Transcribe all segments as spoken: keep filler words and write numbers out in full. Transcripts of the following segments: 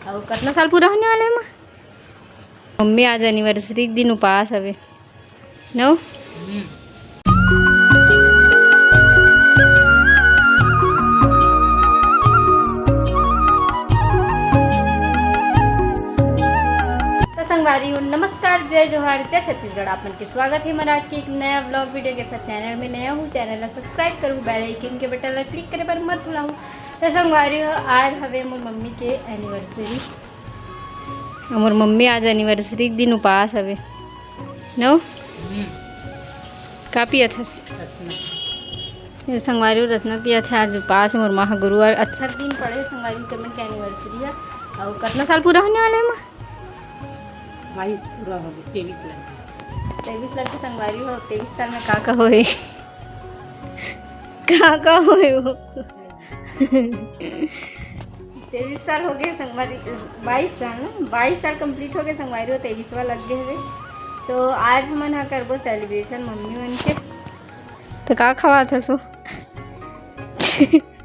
अउ कतना साल पूरा होने वाला हे माँ? मम्मी आज एनिवर्सरी के दिन उपास हवे, नो? तो संगवारी हो, नमस्कार, जय जोहार, जय छत्तीसगढ़। आप मन के स्वागत हे हमारे आज के एक नया व्लॉग वीडियो के साथ। चैनल में नया हूँ, चैनल ला सब्सक्राइब करूँ, बेल आइकन के बटन ला क्लिक करे बर मत भुलाहू। तो संगवारी हो, आज हवे मोर मम्मी के एनिवर्सरी। मोर मम्मी आज एनिवर्सरी के दिन उपास हवे, नो? हम्म। का पियत हस? रसना। ये संगवारी हो, रसना पियत हे, आज उपास हे मोर माँ ह। गुरुवार अच्छा दिन पड़े हे संगवारी हो, के मन के एनिवर्सरी हे। अउ कतना साल पूरा होने वाला हे माँ? बाईस पूरा हो गए, तेईस लग गए। तेईस लग के संगवारी हो, तेईस साल में का का होए? का का होए वो? तेईस साल हो गए संगवारी, बाईस साल ना, बाईस साल कंप्लीट हो गए संगवारी हो, तेईसवा लग गए हवे। तो आज हमन हा करबो सेलिब्रेशन मम्मी मन के। तो का खवात हस वो?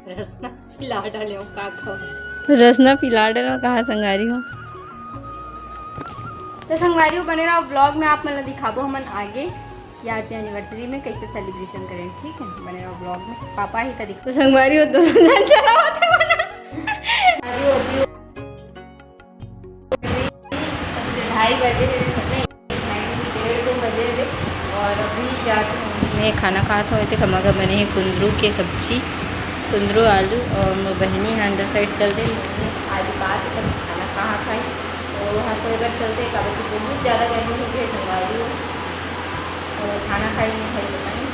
रसना पिला डाले हो, का खाओ? रसना पिला डाले हो, कहा संगवारी हो? तो संगवारी हो, बने रहो व्लॉग में, आप मन ला दिखाबो हमन आगे कि आज एनिवर्सरी में कैसे सेलिब्रेशन करें, ठीक है? बने रहो व्लॉग में, पापा ही तो दिखा। तो संगवारी हो, दोनों जन चलावत हे मना। अभी वो, अभी वो ढाई बजे हे, नहीं, डेढ़ दो बजे हे। और अभी जाके मैं खाना खात हूँ। इतने कमा का बने हे कुंदरू के सब्जी, कुंदरू आलू, और मोर बहनी है अंदर साइड चल दे। आज पास तक खाना कहाँ खाई, तो वहाँ सोए बर चलते, काबर कि बहुत ज़्यादा गर्मी हो गई है संगवारी हो। तो खाना खाई नहीं खाई पता नहीं,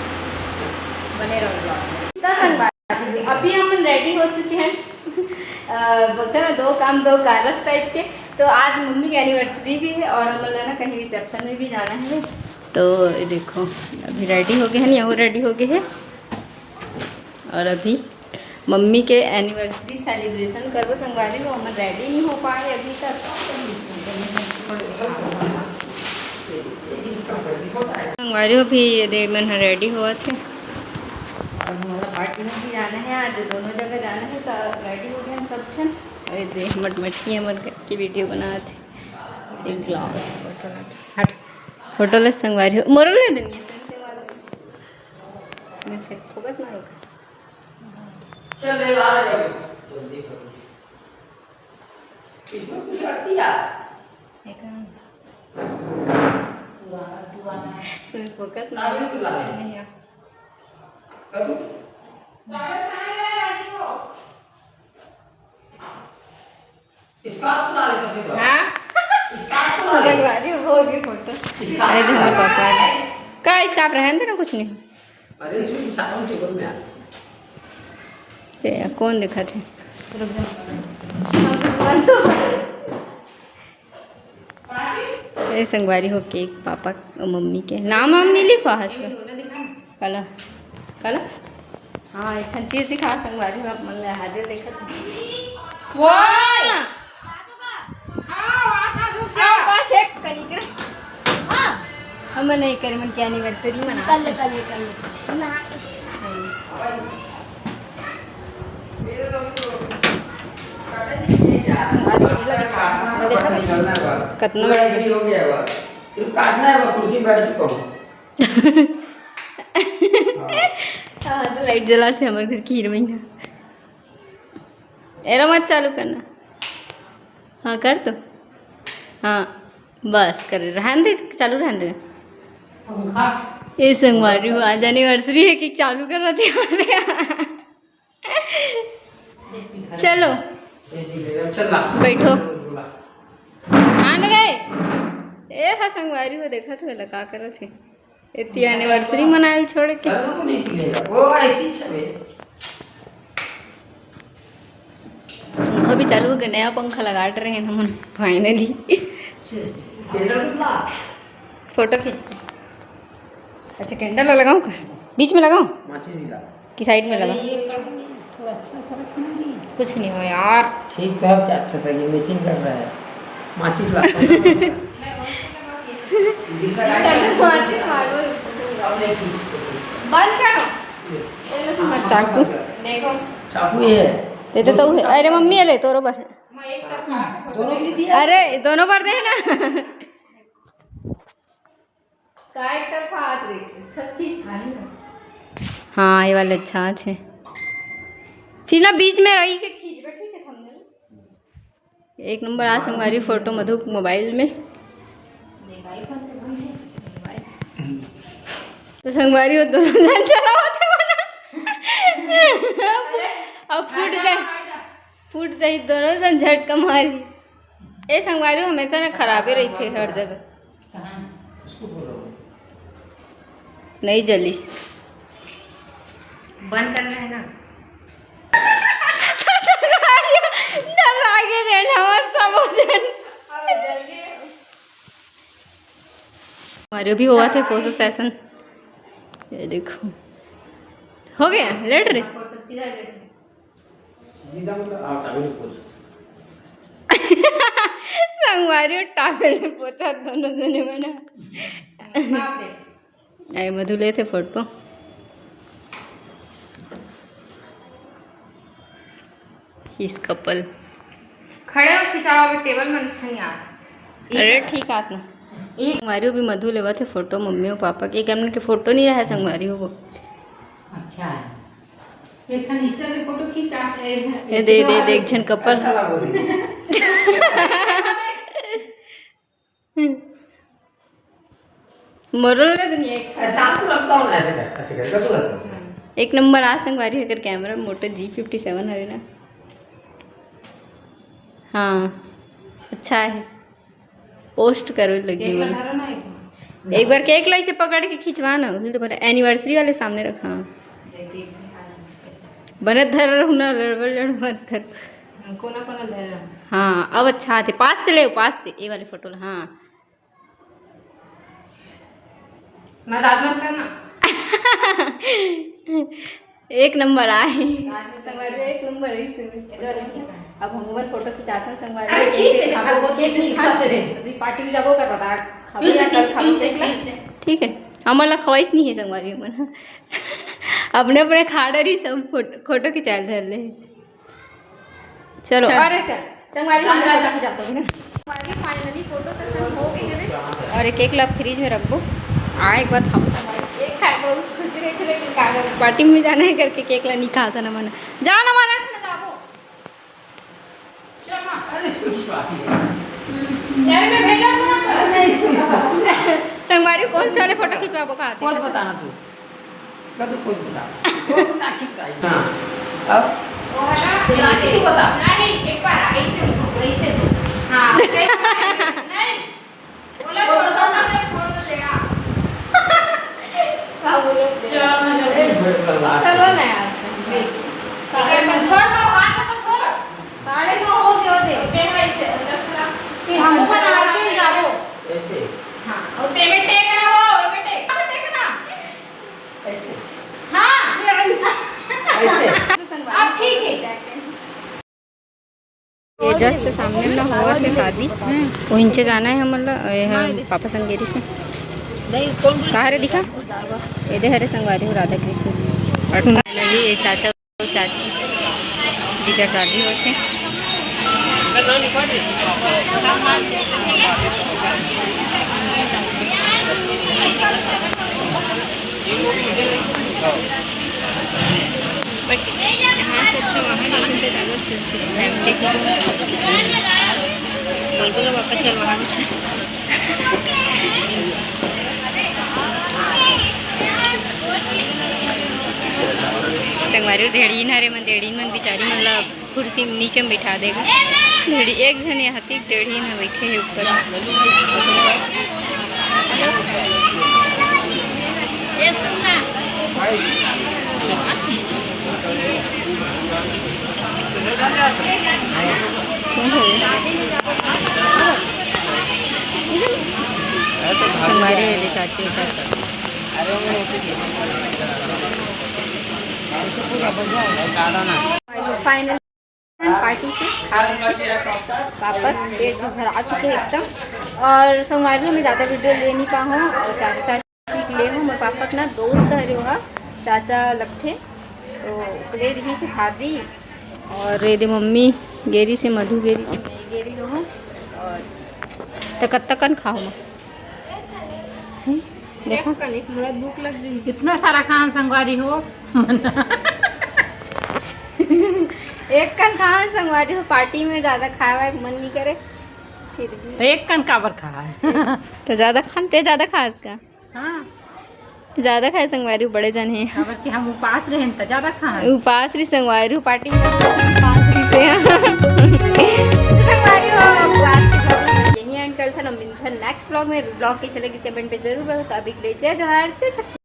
बने रहो vlog में। तो संगवारी, अभी हम रेडी हो चुके हैं। अ, बोलते हैं ना, दो काम दो कारस टाइप के। तो आज मम्मी की एनिवर्सरी भी है और हम लोग ना कहीं रिसेप्शन में भी जाना है। तो ये देखो, अभी रेडी हो गए हैं, यहू रेडी हो गए हैं। और अभी मम्मी के एनिवर्सरी सेलिब्रेशन करबो संगवारी हो, हमन रेडी नहीं हो पाए अभी तक। संगवारी हो, अभी ये दे मन ह रेडी होवत हे। और हमारा पार्टी में भी जाना है, आज दोनों जगह जाना है, तो रेडी हो गए हम सब झन। ये दे मटमटकी हमर घर की वीडियो बनात हे। एक ग्लास हट, फोटो ले संगवारी हो, मोरो ले देनी है, मैं फोकस ना रोका। चल, ले ला, ले ला। जल्दी करो। इसमें कुछ रख दिया? एक फोकस ना, अभी बुला ले। नहीं है। करूँ? Scarf ला ले सभी को। हाँ? Scarf ला ले। लगवा रही हूँ, हो गई फोटो। Scarf अरे, तो हमारे ला ले। पापा आ गए। का scarf रहन दे ना, कुछ नहीं। अरे, इसमें कुछ आता हूँ टेबल में यार। ते कौन दिखा थे? रुक जा। हम कुछ बन तो। ए संगवारी हो, केक पापा अउ मम्मी के नाम हम नहीं लिखवा हस का? काला, काला? हाँ, एक ठन चीज दिखा संगवारी हो, आप मन ले हाजिर देखत हन। वाह! हाँ, बस एक कनिक रे। हाँ। हम नहीं करे, मन के एनिवर्सरी मना। कर ले, कर ले, कर ले। कतना बड़ा। हो गया है बस। सिर्फ काटना है बस, कुर्सी में बैठ चुका हूँ। हाँ, तो लाइट जला से हमारे घर की हीरोइन है। एरा मत चालू करना। हाँ, कर दो। हाँ, बस कर, रहन दे, चालू रहन दे। पंखा। ए संगवारी हो, आज एनिवर्सरी है कि चालू कर रहा था। चलो। चल ला। बैठो। हाँ ना रे। ए हा संगवारी हो, देखा तो का करत हे। एती एनिवर्सरी मनायल छोड़ के। अरे वो नहीं पिएगा, वो ऐसी छवे। पंखा भी चालू हो गया, नया पंखा लगा रहे हैं हम फाइनली। कैंडल ला। फोटो खींच। अच्छा, कैंडल लगाऊं का? बीच में लगाऊं? माचिस भी ला। कि साइड में लगा? अरे, ये कर, थोड़ा अच्छा सा रखना जी। कुछ नहीं हो यार। ठीक तो है, क्या अच्छा सा, ये मैचिंग कर रहा है। माचिस ला। चलो, माचिस मारो। बंद करो। ये लो तुम्हारा चाकू। देखो। चाकू ये है। दे दे तो, अरे मम्मी, ये ले तोरो बर। दोनों भी दिया। अरे, दोनों बार दे ना। का एक तरफा हाथ रे, अच्छा से खींच। हाँ, ये वाले अच्छा है। फिर ना बीच में रही के खींच बे, ठीक है, thumbnail। एक नंबर आ संगवारी फोटो मधु के मोबाइल में। तो संगवारी वो दोनों जन चलावत हे ना। अब फूट जाए, फूट जाए दोनों जन झटका मारी। ए संगवारी हमेशा ना खराबे रहिथे हर जगह। कहाँ? उसको बोलो। नहीं जलिस। बंद करना है ना। डर आगे रहना मत सब जन। हमारे भी हुआ थे फोटो सेशन। ये देखो, हो गया लेट रे। सीधा मतलब, हाँ, towel में पोंछ। संगवारी हो, towel से पोंछा दोनों जने बना। अरे मधु लेथे फोटो। इस कपल खड़े हो खिंचाओ, अभी टेबल में अच्छा नहीं आ रहा। अरे ठीक आत ना। एक संगवारी हो भी मधु लेवा थे फोटो, मम्मी और पापा के, एक हमन के फोटो नहीं रहा संगवारी हो वो। अच्छा है। एक ठन इससे भी फोटो खींचा, ए, ये दे, दे, दे, एक झन कपल। ऐसा लगा वो। मोरल ले दुनिया एक। ऐसा आपको लगता हो ना, ऐसे कर, ऐसे कर, कर दो ऐसे। एक नंबर आ संगवारी अगर कैमरा मोटो जी फिफ्टी सेवन हरे ना। हाँ, अच्छा है। पोस्ट करो लगी केक मन। ला धरो ना एक बार। एक बार केक ला इसे पकड़ के खिंचवा ना, उही तो बोले एनिवर्सरी वाले सामने रखा। देख, एक भी हाथ में कैसे। बने धर रहू ना, लड़बड़ लड़ मत कर। हाँ, कोना कोना धर रहू। हाँ, अब अच्छा आते, पास से ले, पास से, ये वाले फोटो ला, हाँ। मजाक मत करना। एक नंबर आए। संगवारी एक नंबर है इसमें। इधर ठीक है। अब हम लोगन फोटो खिंचाते हैं संगवारी। अरे ठीक है, खाबो, खाबो, केक नहीं खाते। अभी पार्टी में जाबो कर रहा था। खाबो या कल खाबो, देख ले। ठीक है, हमन ला खवाइस नहीं है संगवारी मन। अपने अपने खाड़ रही सब फोटो, फोटो खिंचा धर ले। चलो, चल। अरे चल, संगवारी हम लोग जाके जाते हैं ना। संगवारी finally फोटो सेशन हो गए हवे। और एक एक ला फ्रिज में रखबो, आए एक बार खाबो। एक खाए बहुत खुशी रही थी, लेकिन का करूँ? पार्टी में जाना है करके केक ला निकालता ना मन। जा ना माना ना जाबो। चल माँ। अरे इसको की बात है। घर में भेजा तो ना करो। अरे इसको की बात। संगवारी कौन से वाले फोटो खिंचवाबो का आते? कौन बताना तू? का तो कोई बता। कोई ना खिंचता है। हाँ। अब वो है ना, प्लास्टिक बता। नहीं, एक बार ऐसे उनको, वैसे दो। हाँ, ऐसे नहीं। बोला, वो छोड़ दो, बता ना। छोड़ दो, छोड़ दो, जरा। क्या बोलो? चलो ना, जल्दी। एक मिनट का लास्ट। चलो ना यार, संदीप। ठीक है, तो छोड़ दो, हाथ को छोड़। साढ़े नौ हो गए होते। फिर ऐसे, अंदर से ला। फिर हम ऊपर आके जाबो। ऐसे। हाँ, और पेमेंट टेक ना हो, पेमेंट टेक, पेमेंट टेक ना। ऐसे। हाँ। ऐसे। अब ठीक है। ये जस्ट सामने में ना हुआ थे शादी, वो हिंचे जाना है हमन ला, ये है पापा संग गेरी से। कहाँ रे दिखा? ये दे हरे संगवारी हो राधा कृष्ण। सुना जी, ये चाचा चाची जी का शादी होथे। But यहाँ से अच्छा वहाँ जाते थे, ज्यादा अच्छा लगता है। बोलते तो पापा चल वहाँ भी चल। संगवारी हो, ढेड़ीन हरे मन, ढेड़ीन मन बिचारी मन ला कुर्सी नीचे में बैठा देगा। ढेड़ी एक झन यहाँ थी, ढेड़ीन ह बैठे है ऊपर। संगवारी हो, ये दे चाची, चाची। फाइनल पार्टी से वापस पेट भी भरा चुके हैं एकदम। और संगवारी में ज़्यादा वीडियो ले नहीं पाऊँ, और चाचा चाची के लिए हूँ। मोर पापा के ना दोस्त हरे, ओहा चाचा लगथे, तो ओकरे रही से शादी। और ये दे मम्मी गेरी से मधु गेरी से मैं गेरी हो। और त कत्ता कन खाओ ना। हम्म, देखो। एक कनिक मोला भूख लग गई। इतना सारा खान संगवारी हो। एक कन खान संगवारी हो, पार्टी में ज्यादा खाए वाए के मन नहीं करे। फिर भी तो एक कन काबर खा? तो ज्यादा खान, ते ज्यादा खास का? हाँ। ज्यादा खाए संगवारी हो, बड़े जन हे। काबर कि हम उपास रहेन त ज्यादा खाए। उपास रही संगवारी हो, पार्टी में उपास रही से। संगवारी हो, उपास रही। यही एंड कर सन, हम मिलथन नेक्स्ट ब्लॉग में। ब्लॉग कैसे लगी कमेंट पे जरूर बताओ। तो अभी के लिए जय जोहार, जय छत्तीसगढ़।